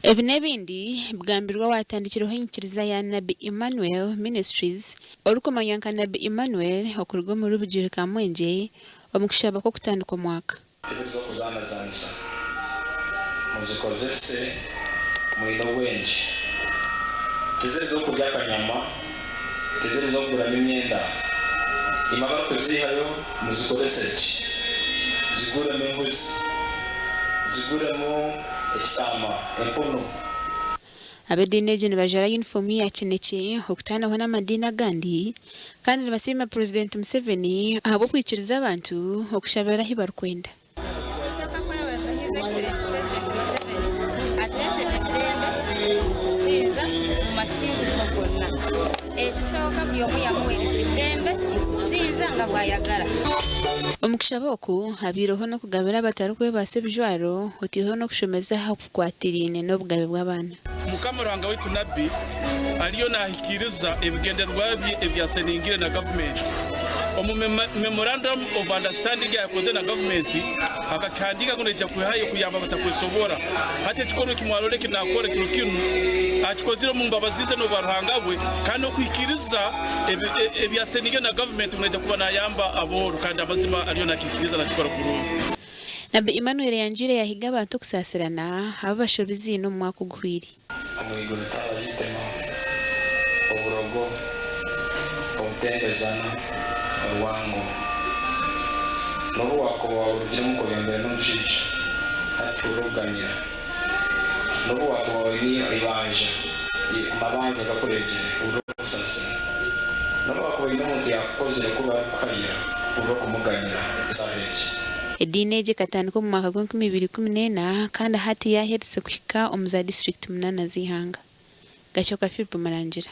Ebi n'ebindi bigambirwe owaatandikireho enyikiriza ya Nabbi Emmanuel Ministries orikumanywa nka Nabbi Emmanuel okuruga omuri Bugiri Kamwengye omu kushaba kw'okutandika omwaka. Tiziri z'okuzaanazaanisa, muzikozese mwine obwengye. Tiziri z'okurya akanyama, tiziri z'okuguramu emyenda. Imwe abarikuziihayo muzikorese gye, ziguremu embuzi, ziguremu ekitaama, empunu. Ab'ediini egi nibajwara yunifoomu ya kinekye okutaanaho n'amadiini agandi kandi nibasiima Purezidenti Museveni ahabw'okwikiriza abantu okushabira ahi barikwenda. Kusooka kwebaza His Excellency President Museveni atureetedde emirembe kusinza omu masinzizo gonna. Ekisooka buri omwe yamuweereza eddembe kusinza nga bwayagara. Omu kushaba oku, habaireho n'okugabira abatarikwebaasa ebijwaro otaiheho n'okushomesa aha kukwatiraine n'obugabe bw'abaana. Mukama Ruhanga waitu Nabbi ariyo nahikiiriza ebigendererwa bye ebi yaseningire na gavumenti. Omu Memorandum of Understanding eyakoze na gavumenti akakihandiika ngu naija kwehayo kuyamba abatakwesobora. Hati ekikorwa eki mwarora eki nakora kiro kinu akikozire omu mbabazi ze n'obwa Ruhanga bwe kandi n'okuhikiiriza ebi yaseningire na gavumenti ngu naija kuba nayamba abooro kandi amazima ariyo nakihikiriza nakikora kurungi. Nabbi Emmanuel yangiire yaahiga abantu okusaasirana abu bashobiziine omu mwaka oguhweire. Omu iguru tihariyo itema, oburogo, obutembezana, orwango. N'obu waakuba waaburugiremu okoyombeera n'omushaija, hati hurira okuganyira. N'obu waakuba oine eibanja, amabanja gakureegire, hurira okusaasira. N'obu waakuba oine omuntu yaakukozire kubi arikukuhayira, hurira okumuganyira eshaaha egi. Ediini egi ekatandika omu mwaka gw'enkumi ibiri ikumi n'ena kandi hati yaaherize kuhika omu za disiturikiti munaana z'eihanga. Gashoka Philip Murangira.